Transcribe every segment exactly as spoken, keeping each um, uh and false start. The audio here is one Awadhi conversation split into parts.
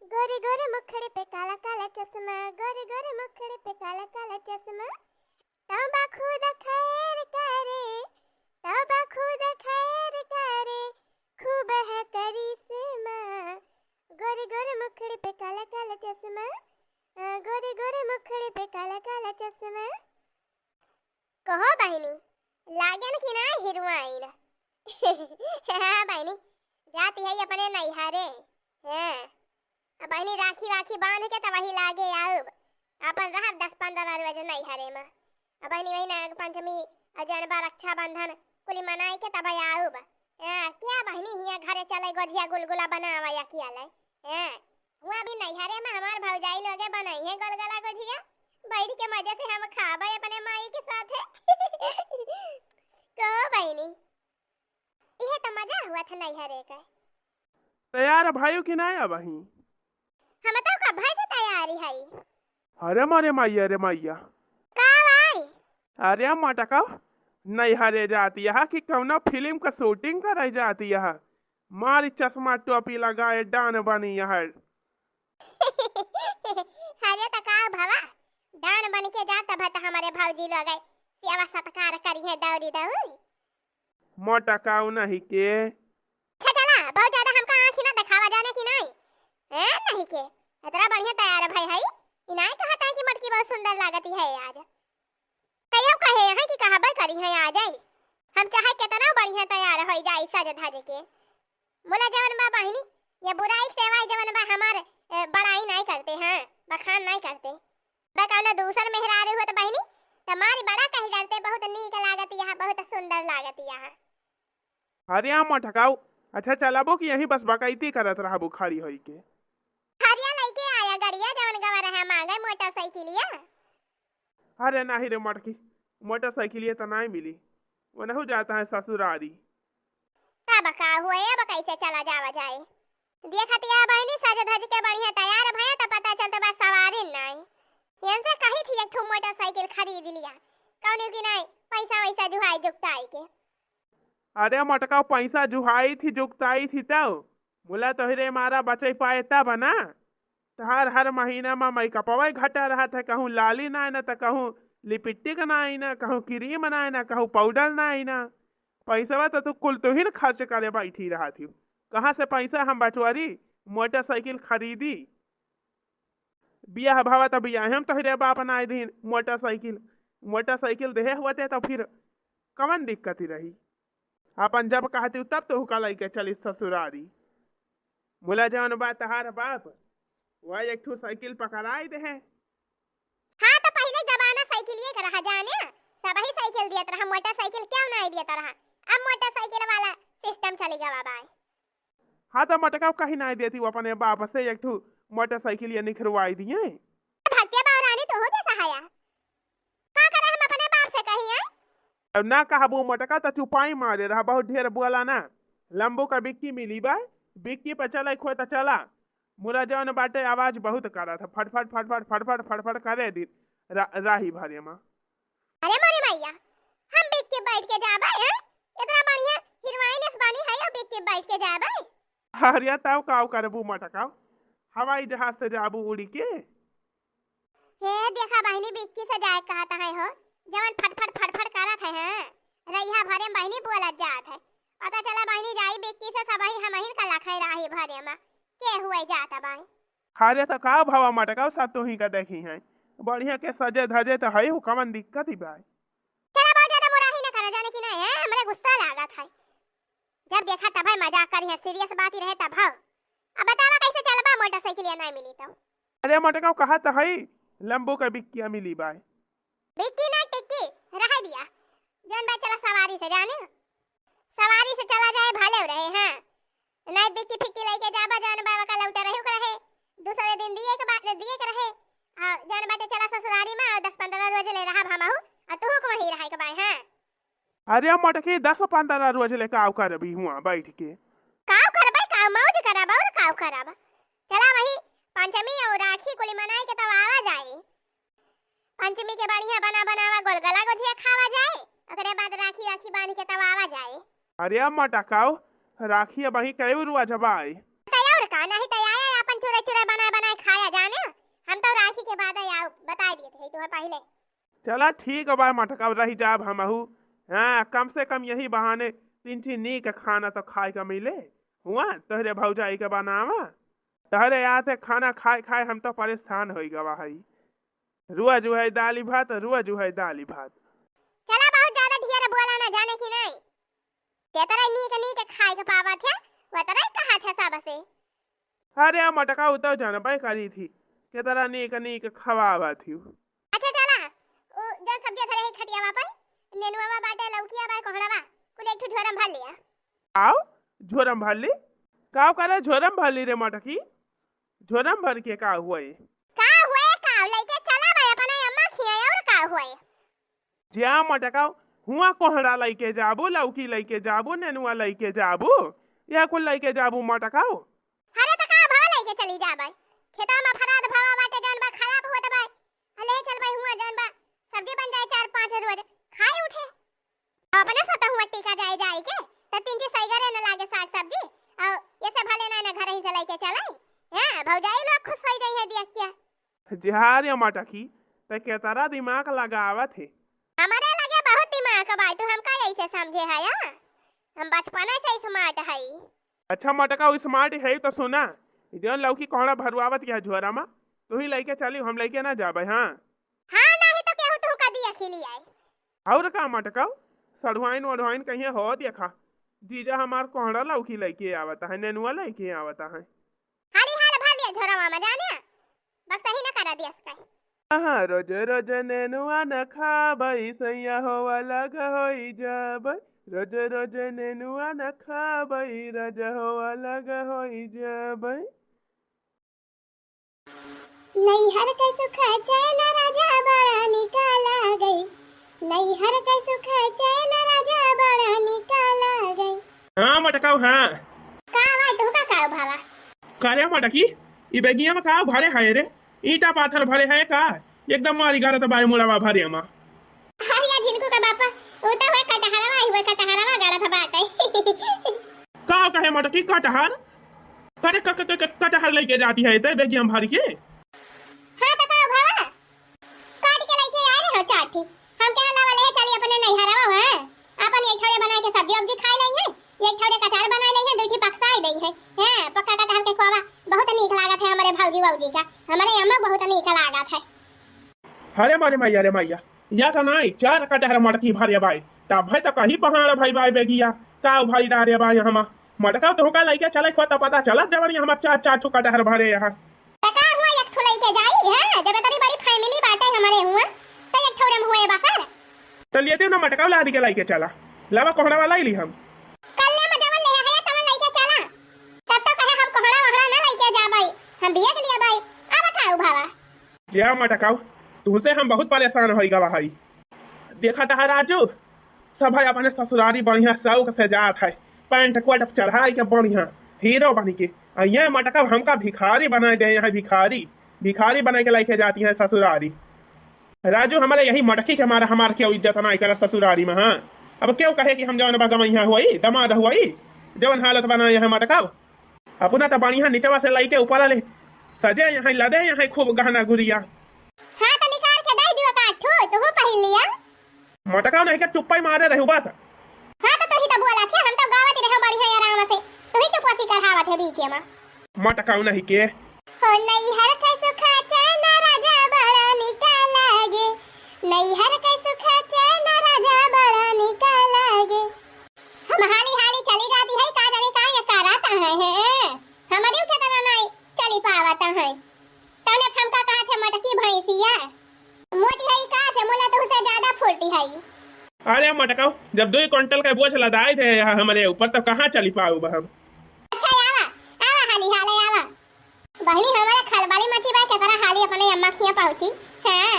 गोरे गोरे मुखड़े पे काला काला चश्मा, गोरे गोरे मुखड़े पे काला काला चश्मा। तौबा खुदा खैर करे, तौबा खुदा खैर करे, खूब है करिश्मा। गोरे गोरे मुखड़े पे काला काला चश्मा, आ, गोरे गोरे मुखड़े पे काला काला चश्मा। कहो बहिनी, लागेन कि ना हीरोइन? हाँ बहिनी, जाती है अपने नैहरे। हाँ, अब बहिनी राखी वाखी बांध के तब वही लागे आउब। अपन रहब दस पन्द्रह रोज नैहरे में। अब बहिनी वही नाग पंचमी और जनबा रक्षाबंधन कुली मनाई के तब आउब। हाँ, क्या बहिनी हिया घरे चले गोझिया गुलगुला बनावा या किया ले? हाँ, हुआ भी नैहरे में हमार भौजाई लोगे बनाई है गोलगला गोझिया, बैठ के मजे से हम खाबे अपने माई के साथे। को बहिनी, इहे तो मजा हुआ था नैहरे का। तैयार भयू कि ना अबही? हम तो कब्बे से तैयारी है। अरे मोरे मैया रे मैया। का भाई? अरे मटका, नैहरे जाती है कि कौनो फिल्म का शूटिंग करे जाती है? मारी चश्मा टोपी लगाए डान बनी है। अरे त का भवा, डान बन के जा तब त हमारे भौजी लोग सेवा सत्कार करी है दौरी दौरी। मटकाऊ नहीं के। अच्छा चला, बहुत ज्यादा हमका आँखी ना दिखावा जाने की नहीं। हैं नहीं के, इतना बढ़िया तैयार भई है, ई नहीं कहत है कि मटकी बहुत सुंदर लागती है आज। कहियो कहे हैं कि कहबे करी है आ जाए। हम चाहे कितना बढ़िया तैयार हो जाए सज धज के, मुला जवन बा बहिनी, ये बुराई सेवाई जवन बा हमार, ए, बड़ाई नहीं करते हैं, बखान नहीं करते। बा कौनो दूसर मेहरारू होत बहिनी, त मारी बड़ा कही डरते, बहुत नीक लागत यहाँ, बहुत सुंदर लागत यहाँ। अरे आ मटकाऊ, अच्छा चलाबो कि यहीं बस बकैती करत रहबो खड़ी होई के? हरिया लइके आया गड़िया जवन गवा रहे मांगे मोटरसाइकिलिया। अरे नाही रे मटकी, मोटरसाइकिलिया त नाही मिली, वनहु जाता है ससुरारी। तब का हुए, अब कैसे चला जावा जाए? देखत या बहिनी सज धज के बढ़िया तैयार भया त पता चलत बा सवारी नाही। इनसे कही थी एक ठो मोटरसाइकिल खरीद लिया, कौनो की नाही पैसा वैसा जुहाई जुगताई के। अरे मटका, पैसा जुहाई थी, जुगताई थी तब मुला तोहरे मारा बचई पाए तब ना। तहार हर महीना मा मेकअपवा घटा रहत है, कहूँ लाली नाई ना, त कहूँ लिपस्टिक नाई ना, कहूँ क्रीम नाई ना, कहूँ पाउडर नाई ना। पैसवा त तू कुल तुहिन खर्च करे बैठी रहत ही। कहाँ से पैसा हम बटोरी, मोटरसाइकिल खरीदी? बियाह भवा त बियाहे में तोहरे बाप नाई दीन मोटरसाइकिल। मोटरसाइकिल देहे होते त फिर कवन दिक्कत ही रही? अपन जब कहती तब तो हुका लइके चली ससुरारी। मुला जवन बा तहार बाप, वह एक ठो साइकिल पकड़ाई देहे। हाँ, त पहिले जमाना साइकिलिए के रहा जाने, सबही साइकिल दियत रहा, मोटरसाइकिल क्यों नाई दियत रहा? अब मोटरसाइकिल वाला सिस्टम चली गवा बाय। हाँ, त मटका कहीं नाई देती, वो अपने बाप से एक ठो मोटरसाइकिल ये निखरवाई दिए। भक्तिया बावरानी तो हो जा सहाया। का करे हम अपने बाप से कही, हैं? अब ना कहबू मटका त चुपाई मारे रहा, बहुत ढेर बोला ना। लंबू का बिक्की मिली बा, बिक्की पर चले खोए त चला। मुला जौन बाटे आवाज बहुत करत है, फटफट, फटफट, फटफट, फटफट करे दिन रा-, राही भरे मा। अरे मोरे मैया, हम बिक्की बैठ के जाबे, हैं? इतना बढ़िया हीरोइन इस बनी है, यो बिक्की बैठ के जाबे? अरे तब काव करबू मटकाव, हवाई जहाज से जाबू उड़ी के? हे देखा बहिनी, बिक्की से जाए कहत है हो, जवन फटफट फटफट करत है, हैं? रैहा भरे में बहिनी बोलत जात है। पता चला बहिनी जाई बिक्की से, सबही हमहिन का लखई राही भरे में। के हुए जात बाई? अरे त का भवा मटकाव, सब तोही का देखी हैं। बढ़िया के सजे धजे त है हो, कवन दिक्कत ही बाई? चला बहुत ज्यादा मुराही न करा जाने की नहीं है, हमरे गुस्सा लागत है। जब देखा तब है मजाक करी है, सीरियस बात ही रहे तब है। अब बतावा कैसे चलबा मोटरसाइकिल या नहीं मिली तो? अरे मटकाव कहा त है, लंबू का बिक्किया मिली बाय। बिक्की ना टिक्की, रह दिया। जौन बा चला सवारी से जाने, सवारी से चला जाए भले रहे, हाँ। नहीं बिक्की फिक्की लेके जाबा, जौन बा का लौटा रहे, ओकरा रहे। दूसरे दिन दिए के बात, दिए के रहे। आ जौन बाटे चला ससुरारी में, और दस पन्द्रह रोज ले रहा हमहू, और तुहू को वहीं रहे के बाय, हाँ। अरे मटकी, दस पन्द्रह रोज ले काव करबी हुआ बैठ के? काव करबे, काव मौज करब और काव करब। चला वही पंचमी और राखी कुली मनाई के तब आवा जाए। पंचमी के बढ़िया बना बनावा गोलगला गोझिया खावा जाए, ओकरे बाद राखी राखी बांध के तब आवा जाए। अरे मटकाव, राखी अब वही कई रोज बाई। तैयार का नहीं तैयार, अपन चूरे चूरे बना ठीक है, बाद में आओ, बताइ दिए थे तुम्हें पहिले। चला ठीक बा मटकऊ, रहि जाब हमहू। हाँ, कम से कम यही बहाने तीन चीज नीक खाना तो खाए का मिले। हुआ तोहरे भौजाई के बनावा, तोहरे हाथे खाना खाए खाए हम तो परेशान होइ गवा हई। रोज उहै दाली भात, रोज उहै दाली भात। चला, बहुत ज्यादा ढेर बोला ना, जाने कि नहीं? जेतरा नीक नीक खाए के पावत है, वतरा ही कहा थे सबसे। अरे मटकऊ, उ तो जानबे करी थी, केतरा नीक नीक खवावा थी। अच्छा चला, उ जौन सब्जी धरे है खटियावा पर, नेनुआ बाटे, लौकिया बा, कोहड़ावा, कुल एक ठो झोरम भर लिया। आओ, झोरम भर ली। का करे झोरम भर ली रे मटकी? झोरम भर के का हुए? का हुए का? लइके चला भाई अपने अम्मा खिया, और का हुए? ज्या मटकाऊ, हुआ कोहड़ा लइके जाबू, लौकी लइके जाबू, नेनुआ लइके जाबू, यह कुल लइके जाबू मटकाऊ। अरे त का भाव लइके चली जाबै? खेतवा में फराद भावा बाटे, जौन बा खराब होत बा। आ ले चल भाई हुआ जौन बा, सब्जी बन जाए चार पाँच रोज, खाए उठे। अब अपने सतहुआ टीका जाए जाए के, त तीन चीज सही करे न लागे साग सब्जी, और ये सब भले ना, ना घर ही से लइके चले। हाँ, भौजाई लोग खुश होइ जाई है देख के। जा रे मटकी, ते केतरा दिमाग लगावत है। हमरे लगे बहुत दिमाग बा, तू हमका ऐसे समझे है, हाँ? हम बचपने से smart हई। अच्छा मटका, उ smart है तो सुना, जौन लौकी कोहड़ा भरुआवत यह झोरा मा, तू ही लइके चली, हम लइके ना जाबे, हाँ? हाँ, नहीं तो केहू तू का दिया खिली आए। और का मटका, सढ़ुआइन वढ़ुआइन कहीं हो देखा, जीजा हमार कोहड़ा लौकी लइके आवत है, नेनुआ लइके आवत है। हाली हाल भर लिया झोरवा में जाने, बस सही न करा दिया सकाई। हाँ, रोज रोज नेनुआ न खाबई, सैया हो अलग होई जाबई। रोज रोज नेनुआ न खाबई, राजा हो अलग होई जाबई। नैहर के सुख चैन राजा बड़ा निका लागई, नैहर के सुख चैन राजा बड़ा निका लागई। हाँ मटकाऊ, हाँ। का भाई, तुहका का भावा? का रे मटकी, ई बैगिया में का भरे है रे? ईटा पाथर भरे है का? एकदम मारी गारत बाय मुड़वा भरे मा। अरे या झिनकू का बापा, उ तो हुए कटहरवा, हुए कटहरवा गारत बाटे। का कहे मटकी, कटहर? करे क-, क-, क-, कटहर लइके जाती है ते बैगिया में भर के? हाँ तो का भावा? काट के लइके आए रहे हो चार ठी। हम कहा लावा ले चली अपने नैहरवा, हाँ? अपन एक ठौरे बनाए के सब्जी उब्जी खाए लई है, एक ठौरे अचार बनाए लई है, दू ठी पकसाए दई है। हाँ, पक्का कटहर के कोवा बहुत नीक लागत है हमरे भौजी वौजी का, हमरे अम्मा बहुत नीक लागत है। अरे मारे मैया रे मैया, या तो नाई, चार कटहर मटकी भरे बाई, तब है तो कहीं पहाड़ भाई बाई बेगिया, का भाई डारे बाई हमा। मटका तुहका लइके चले खो तो पता चलत जवन हमा चार, चार ठो कटहर भरे यहाँ। त का हुआ, एक ठो लइके जाई, हाँ? जब इतनी बड़ी family बाटे हमरे हुआ, त एक ठो रम हुए बसर। तो लिए देव ना मटकाऊ लादी के लइके चला। लावा कोहड़ा वाला ही ली हम। कल्ले में जवन ले है, तवन लइके चला। तब तो कहे हम कोहड़ा वोहड़ा ना लइके जा भाई, हम बिया के लिए भाई। अब बताओ भावा। क्या मटकाऊ, तुमसे हम बहुत परेशान होई गवा हई। देखा तहा राजू, सब है अपने ससुरारी बढ़िया शौक से जात है, पैंट कोट चढ़ाई के बढ़िया हीरो बन के। आ ये मटका हमका भिखारी बनाए दे, यहाँ भिखारी, भिखारी बनाए के लेके जाती है ससुरारी। राजू, हमारे यही मटकी के मारा हमार क्यों इज्जत ना करे ससुरारी में, हाँ? अब क्यों कहे कि हम जवन बा गवैया हुई, दमाद हुई, जवन हालत बनाए है मटका। अपना त बढ़िया निचवा से लइके ऊपरा ले सजे यहाँ, लदे यहाँ खूब गहना गुरिया। हाँ, त निकाल के दे दियो का ठो, तुहू पहिन लिया। मटका नहीं के टुप्पा ही मारे रहू बस। हाँ, त तोही त बोला थे, हम तो गावत रहे बढ़िया आराम से, तोही टुप्पा सी करावत है बीचे में। मटका नहीं के। हो नैहर के सुखा चैन राजा बड़ा निका लागे, नैहर के सुखा चैन राजा बड़ा निका लागे। हम हाली हाली चली जाती है, का जाने का ये कराता है, हैं? हमारी उठे तना नहीं चली पावता है। तने हमका कहा थे मटकी भैंसिया। मोटी है का से मुला तुहसे ज्यादा फुर्ती है। अरे मटकाऊ, जब दो क्विंटल का बोझ लदाए थे यहाँ हमारे ऊपर, तो कहाँ चली पाऊ हम? अच्छा आवा, आवा हाली हाले आवा। बहिनी, हमारे खलबली मची बा, केतना हाली अपने अम्मा खिया पहुँची। हाँ।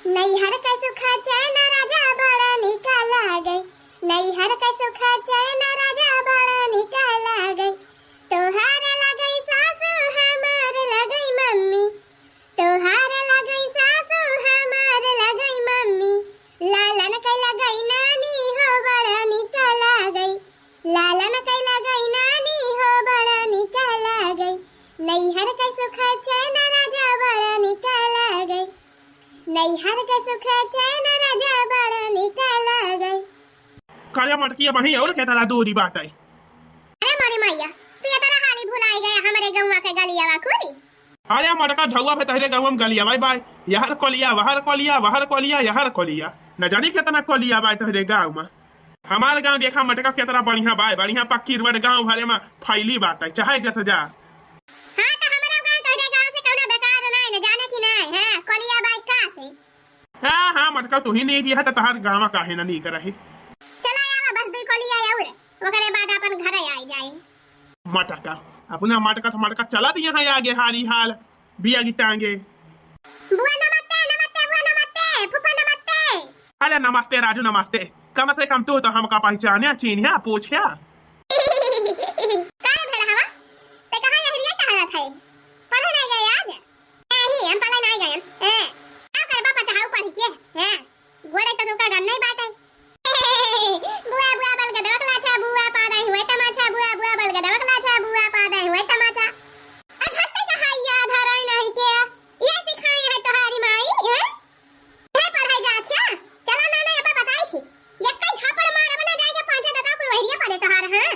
नैहर के सुखा चैन राजा बड़ा निका लागे, नैहर के सुखा चैन राजा बड़ा निका लागे। तोहार लगई सासू, हमार लगई मम्मी, तोहार लगई सासू, हमार लगई मम्मी। लालन के लगई नानी हो, बड़ा निका लागई। लालन के लगई नानी हो, बड़ा निका लागई। नैहर के सुख चैन राजा बड़ा नैहर के सुख चैन राजा बड़ा निक लागे। करे मटकी, अबहीं और केतना दूरी बाटे। अरे मोरी मैया, तू एतना हाली भुलाई गए हमरे गौवा के गलियावा कुली। अरे मटका, झौवा भे तोहरे गौवा में गलियावा बाय, यहर कोलिया, वहर कोलिया, वहर कोलिया, यहर कोलिया। न जानी केतना कोलिया बाय तोहरे गाँव में। हमार गाँव देखा मटका, केतना बढ़िया बाय, बढ़िया पक्की रोड, गाँव भरे में फैली बाटे, चाहे जस जा। हाँ, त हमरा गाँव तोहरे गाँव से कौनो बेकार नाई न, जाने कि नाई, हाँ, कोलिया बाय का से? हाँ, हाँ, मटका, तू ही नीक है, त तोहार गाँव काहे न नीक रही। चला आवा, बस दुई कोलिया और, ओकरे बाद अपन घरे आई जाए। मटका, अपना मटका त मटका, चला दिया है आगे हारी हाल, बिया की टांगे। बुआ नमस्ते, नमस्ते, बुआ नमस्ते, फूफा नमस्ते। अरे नमस्ते राजू, नमस्ते। कम से कम तू तो हमका पहचाने, चिन्हे, पूछे। का रे भेड़हवा? ते कहाँ यहरिया टहलत है? पढ़े नहीं गए आज? नहीं, हम पढ़े नहीं गए। ए, का करबा पचहाऊ पढ़ के? हैं? गोरे तो तुमका गम नहीं बाटे। बुआ, बुआ, बल गदवक लाछा, बुआ, पादे हुए तमाचा, बुआ, बुआ, बल गदवक लाछा, बुआ, पादे हुए तमाचा। अब हत्ते का हाइया धराई नहीं के, ये सिखाए है तोहारी माई, हैं? है पढ़ाई जात है? चला ना, ना, अब बताई थी। यक्का झापड़ मार, अब ना जाए के पाछे दादा कुल वहरिया पड़े तोहार, हाँ?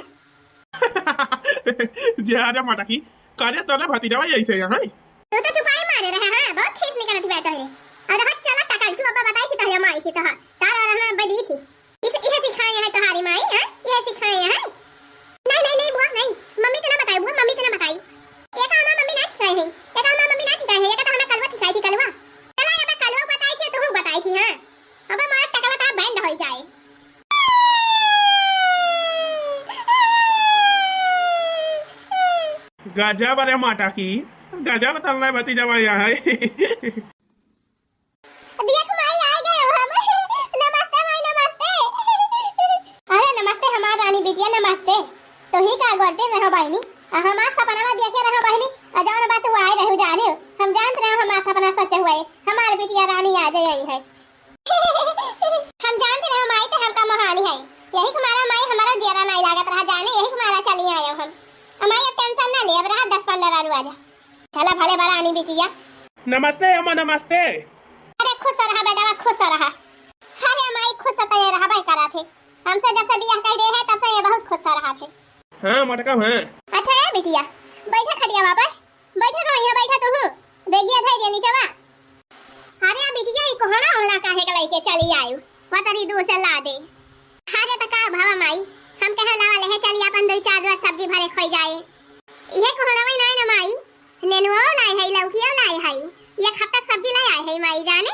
जे आ जा मटकी, करे तोरे भतीजवा ऐसे यहाँ। तू तो चुपाई मारे रहे, हाँ, बहुत खीस निकलत बा तोहरे। और हट चला टकल, तू अब बताई थी तोहरे माई से तोहार। तारा रहना बदी थी। इस, इहे सिखाए हैं तोहारी माई, हाँ? इहे सिखाए हैं? नहीं, नहीं, नहीं बुआ, नहीं। मम्मी के ना बताई बुआ, मम्मी के ना बताई। ये का हमार मम्मी ना सिखाए है, ये का हमार मम्मी ना सिखाए है, ये का तो हमार कलवा सिखाई थी, कलवा। चला, ये तो कलवा बताई थी, तू बताई थी, हाँ। अब हमारा टकला तो बैंड हो जाए। गजब रे मटकी, गजब तल्ला भतीजवा यहाँ है। देख माई, आ गए हम। नमस्ते माई, नमस्ते। अरे नमस्ते हमार रानी बिटिया, नमस्ते। तोही का गोरते रहो बहिनी, आ हमार सपनवा देखे रहो बहिनी, आ जौन बात तू आए रहू जाने, हम जानत रहो हमार सपना सच हुआ है, हमार बिटिया रानी आ जाए है। हम जानत रहो माई, तो हमका मोहानी है, यही के मारा माई हमारा जियरा नहीं लागत रहा जाने, यही के मारा चली आयो हम। आ माई अब टेंशन ना ले, अब रहा दस पन्द्रह बार आ जा। चला भले बा रानी बिटिया। नमस्ते अम्मा, नमस्ते। अरे खुश रहा बेटवा, खुश रहा। अरे माई खुश तो ये रहबे करा थे, हमसे जब से बियाह कह दे है तब से ये बहुत खुश रहा थे। हाँ मटका, हाँ। अच्छा ए बिटिया, बैठा खटिया पर, बैठा ना, यहाँ बैठा तू, बेगिया धै दे नीचवा। अरे बिटिया, ई कोहड़ा ओहड़ा काहे के लइके चली आयु? पतरी दू से ला दे। अरे त का भवा माई, हम कहे लावा लेहे चली अपन दो चार रोज सब्जी भरे खोई जाए। इहे कोहड़ा वही नहीं ना माई, नेनुआ लाई है, लौकिया लाई है, ये खब तक सब्जी लाई आए है माई जाने।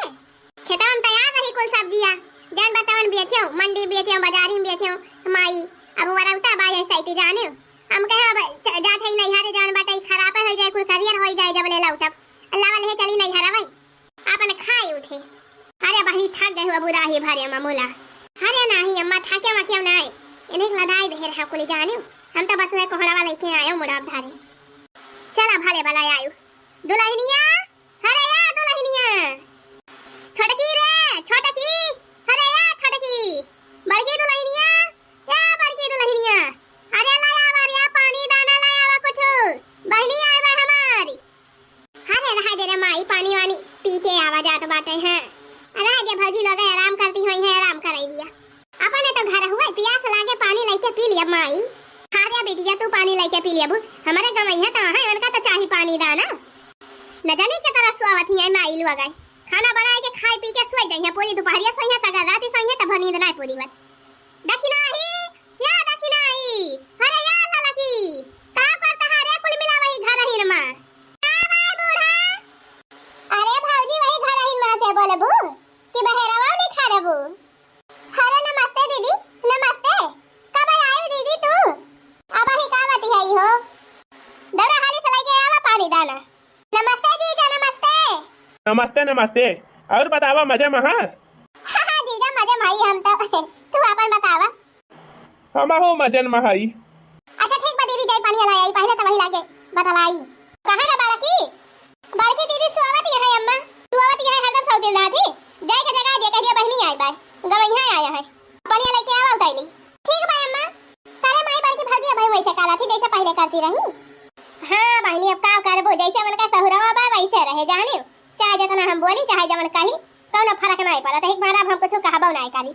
खेतवा में तैयार रही कुल सब्जिया, जौन बा तवन बेचेउ, मंडी में बेचेउ, बाजारी में बेचेउ माई। अब वरौता बा है सैती जाने। हम कहे अब च-, जात है नैहरे जौन बाटे खराब हो जाए, कुल करियर हो जाए जब ले लौटब। लावा लेहे चली नैहरवा। आपन खाए उठे। अरे बहिनी, थक गए हो बुरा ही भरे अम्मा मोला। अरे नाही अम्मा, थके वके नाही। इन्हें लदाई दे रहा कुली जानियो। हम तो बस वह कोहड़ावा लेके आयो मुड़ा धारे। चला भले भला आयो। दुलहिनिया, अरे या दुलहिनिया। छोटकी रे, छोटकी। अरे या छोटकी। बड़की दुलहिनिया, या बड़की दुलहिनिया। अरे ला आवा रे, पानी दाना ला आवा कुछ। बहिनी आए बा हमारी। अरे रहा दे रे माई, पानी वानी पी के आवा जात बाटे हैं। रहा दे भौजी लोग आराम करती हुई हैं, आराम कराई दिया। अपने तो घर हुए, पियास लागे पानी लेके पी लिया माई। अरे बिटिया तू पानी लेके पी लिया बू, हमारे गवैया तो है, उनका तो चाही पानी दाना। न जाने के तरह सोवत ही है माई लोग आए। खाना बनाए के खाए पी के सोई जाइए, पूरी दोपहरिया सोइए, सगर रात सोइए, तब नींद ना पूरी हुआ। दखिनाही, या दखिनाही, अरे या ललकी, का करता है रे कुल मिला वही घर ही नमा? का बाय बूढ़ा? अरे भौजी, वही घर ही नमा से बोलबू कि बहेरवा नहीं खा रबू? अरे नमस्ते दीदी, नमस्ते। कब आई दीदी तू? अब ही का बतियाई हो? दौड़ा हाली से लेके आवा पानी दाना। नमस्ते जीजा, नमस्ते। नमस्ते, नमस्ते। और बतावा, मजे में हा? हाँ, हाँ, जीजा, मजे में हई हम तो। तू आपन बतावा। हमहू मजे में हई। अच्छा, ठीक बा दीदी, जाई पानी लाई आई, पहले तो वही लागे बतलाई। कहाँ का बड़की? बड़की दीदी सोवत यहाँ है अम्मा, सोवत यहाँ हरदम सौ दिन रहती। जाए के जगह दे, कहिए बहिनी आई बाय, गवैया आया है। पानी लेके आवा उताई ली। ठीक बा अम्मा। करे माई बड़की भौजी, अब वैसे करा थी जैसे पहले करती रही। हाँ बहिनी, अब का करबो, जैसे उनका सहुरवा बा वैसे रहे, जानियो। चाहे जितना हम बोली, चाहे जवन कही, कौनो फरक नाहीं पड़त, एक बार अब हम कुछ कहबो नाहीं करी।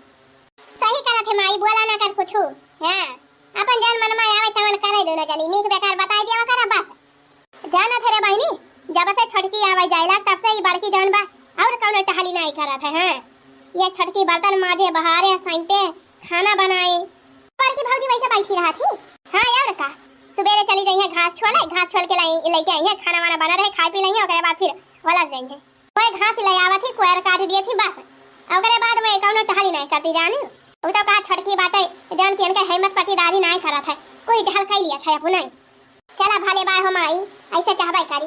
सही करत है माई, बोला ना कर कुछ। हाँ, अपन जौन मन में आवे तवन करे दोनों जनी, नीक बेकार बताई दिया करा बस। जानत है रे बहिनी, जब से छोटकी आवे जाए लाग तब से ई बड़की जौन बा और कौनो टहली नाहीं करत है। हाँ, ये छोटकी बर्तन माजे, बहारे, सैंते, खाना बनाए। बड़की भौजी वैसे बैठी रहत ही। हाँ और का, सुबेरे चली जाई है घास छोले, घास छोल के लाई, लेके आई है, खाना वाना बना रहे, खाए पी लेंगे, ओकरे बाद फिर वलस जाई है। कोई घास ले आवत ही, कोयर काट दिए थी बस। ओकरे बाद में कौनो टहली नाहीं करती जानी। उ तो कहा छोटकी बाटे, जौन कि इनके हेमस पटीदारी नाहीं करत है, कोई टहल खाई लिया था अपना। चला भले बाय हो माई, ऐसे चाहबे करी।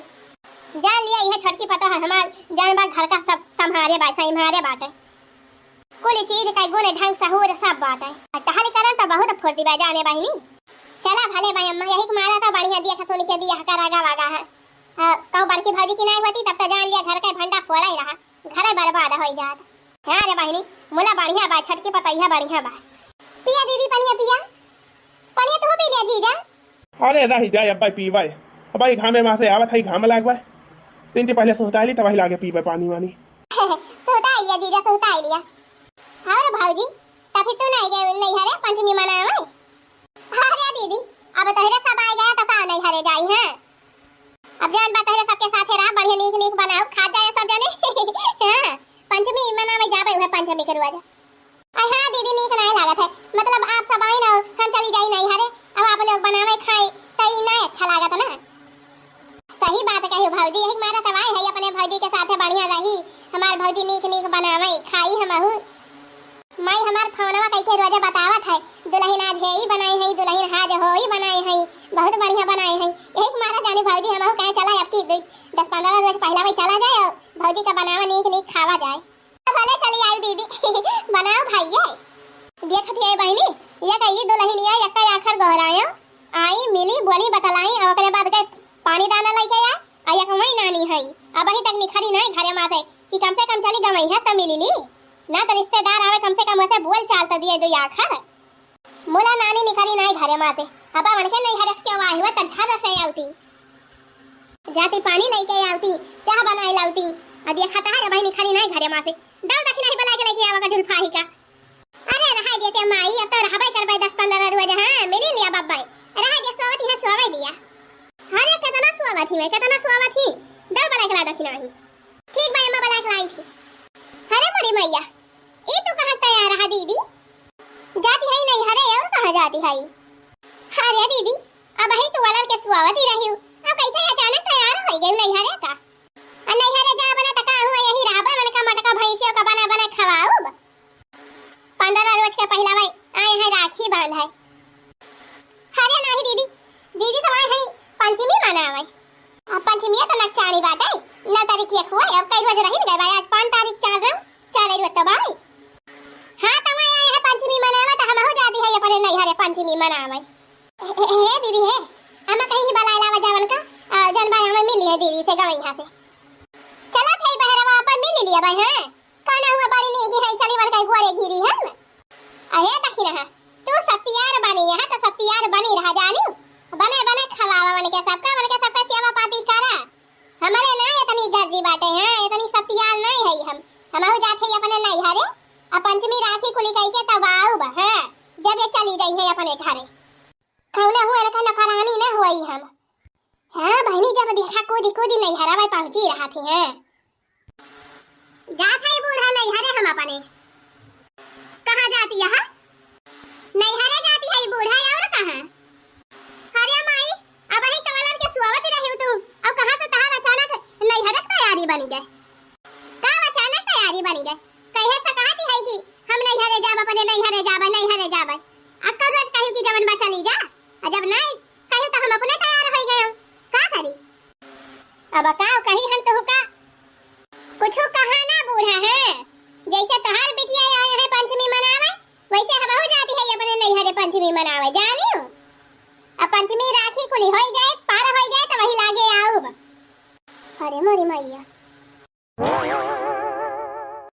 जान लिया यह छोटकी पतो है हमार, जौन बा घर का सब संभारे बा, संभारे बाटे। कुल चीज का गुण ढंग सहूर सब बाटे। और टहल करन तो बहुत फुर्ती बा जाने बहिनी। चला भले बाय अम्मा, यही के मारा तो बढ़िया देख सुन के बियाह करा गवा गा है। हाँ, कहूँ बड़की भौजी की नाहीं होती तब तो जान लिया घर का भंडा फोड़ा ही रहा, घर बर्बाद हो जात। हाँ रे बहिनी, मुला बढ़िया बा, छोटकी पतैया बढ़िया बा। पिया दीदी पनिया पिया, पनिया तू पी लिया जीजा। अरे रही जाए अब्बा पीबे, अब्बा घामे में से आवत है घाम लागबे, तीन पहले सुहता ली तब लागे पीबे पानी वानी। सुहता लिया जीजा, सुहता लिया। और भौजी, तभी तू नाहीं गए नैहरे पंचमी मनावे? अरे दीदी, अब तोहरे सब आए गए तो का नैहरे जाई है? अब जान बा तोहरे सबके साथे रहा, बढ़िया नीक नीक बनाओ, खा जाए सब जने। हाँ, पंचमी मनावे जाबे उहे पंचमी के रोज। अरे हाँ दीदी, नीक नाहीं लागत है, मतलब आप सब आई ना, हम चली जाई नैहरे, अब आप लोग बनावे खाए तो ई नाहीं अच्छा लागत ना। सही बात कही भौजी, यही मारा तब आए है अपने भौजी के साथे बढ़िया रही, हमार भौजी नीक नीक बनावे खाई हमहू। माई हमार फोनवा कई के रोजे बतावत है, दुलहिन आज हे ई बनाई है, दुलहिन आज हो ई बनाई है, बहुत बढ़िया बनाई है। यही के मारा जानी भौजी हमहू कहे चला अब की दु-, दस पन्द्रह रोज पहला वही चला जाए और भौजी का बनावा नीक नीक खावा जाए। तो भले चली आई दीदी। बनाओ भाई ये। देख दिए बहिनी, ये कही दुलहिनिया यक्का आखर गोहरायो, आई मिली बोली बतलाई और ओकरे बाद गए पानी दाना लेके आए। आ एक वही नानी है, अबही तक निखरी नाहीं घरे मा से कि कम से कम चली गवई है तो मिली ली। ना तो रिश्तेदार आवे, कम से कम उसे बोल चाल तो दिए दो आखर। मुला नानी निखरी नाहीं घरे मा से, अब उनके नैहरे से क्यों आई हुआ तो झट से आउती, जाती पानी लेके आउती, चाह बनाई लाउती। अब ये खतहा रे बहिनी निखरी नाहीं घरे मा से, दौ दखिना ही बुला के लेके आवा का जुल्फा ही का। अरे रहाई देते माई, अब तो रहबे करबे दस पन्द्रह रोज, हाँ, मिली लिया बब्बे। रहाई दे, सोवत ही है, सोवे दिया। अरे केतना सोवत ही मैं, केतना सोवत ही। दौ बलाइक ला दखिना ही। ठीक बा, अम्मा बलाइक लाई थी। अरे मोरी मैया, ई तू कहाँ तैयार रहा दीदी? जाती है नैहरे, और कहाँ जाती है? अरे दीदी, अबही तू वलर के सोवत ही रही हूँ, अब कैसे अचानक तैयार हो गई नैहरे का? आ नैहरे जाबे ना त का हुआ, यही रहबे, मन का मटका भैंसियों का बना बना खवाऊब। पन्द्रह रोज के पहिला भाई आए हैं राखी बांधे। अरे नाही दीदी, दीदी तो आए हैं पंचमी मनावे। अब पंचमी तो नकचानी बाटे, नौ तारीख एक हुआ, अब कई रोज रही गए भाई, आज पाँच तारीख चार रंग, चार रोज तो भाई। हाँ तो आए हैं पंचमी मनावे, तो हमहू जाती है अपने नैहरे पंचमी मनावे। हे, हे, हे दीदी हे, अम्मा कहीं ही बलाए लावा जावन का, आ, जन भाई हमें मिली है दीदी से गवैया से। चला थे बहरवा अपन मिली लिया भाई, हाँ। कौन हुआ बड़ी नीगी है, चली बन गई गोरे गिरी हम। अरे दखिना है, तू सतियार बनी यहाँ तो सतियार बनी रहा जानी। बने बने खवावा बन के सबका, बन के सबका सेवा पाती करा। हमारे ना इतनी गर्जी बाटे हैं, इतनी सतियार नहीं है हम। हमहू जाते ही अपने नैहरे, आ पंचमी राखी कुली कई के तब आऊब, हाँ, जब ये चली जाई है अपने घरे। कौने हुए इनका नौकरानी न होई हम। हाँ बहिनी, जब देखा कूदी कूदी नैहरवा पहुँची रहा थी, हाँ। जात है बूढ़ा नैहरे हम अपने। कहाँ जाती है? नैहरे जाती है बूढ़ा, और कहाँ? अरे माई, अबही तवलन के सुआवत रही तू, और कहाँ से तहार अचानक नैहरे के तैयारी बनी गए? का अचानक तैयारी बनी गए? कहे से कहती है कि हम नैहरे जाब, अपने नैहरे जाब, नैहरे जाब। अक्का रोज कही कि जवन बा चली जा, और जब नहीं कही तो हम अपने तैयार हो गए। का करी? अब का कही हम तो का? कुछ कहा ना बूढ़ा है, जैसे तोहार बिटिया आए हैं पंचमी मनावे, वैसे हमहू जाती है अपने नैहरे पंचमी मनावे, जानियो। अब पंचमी राखी कुली होई जाए, पार होई जाए तो वही लागे आऊब। अरे मोरी मैया।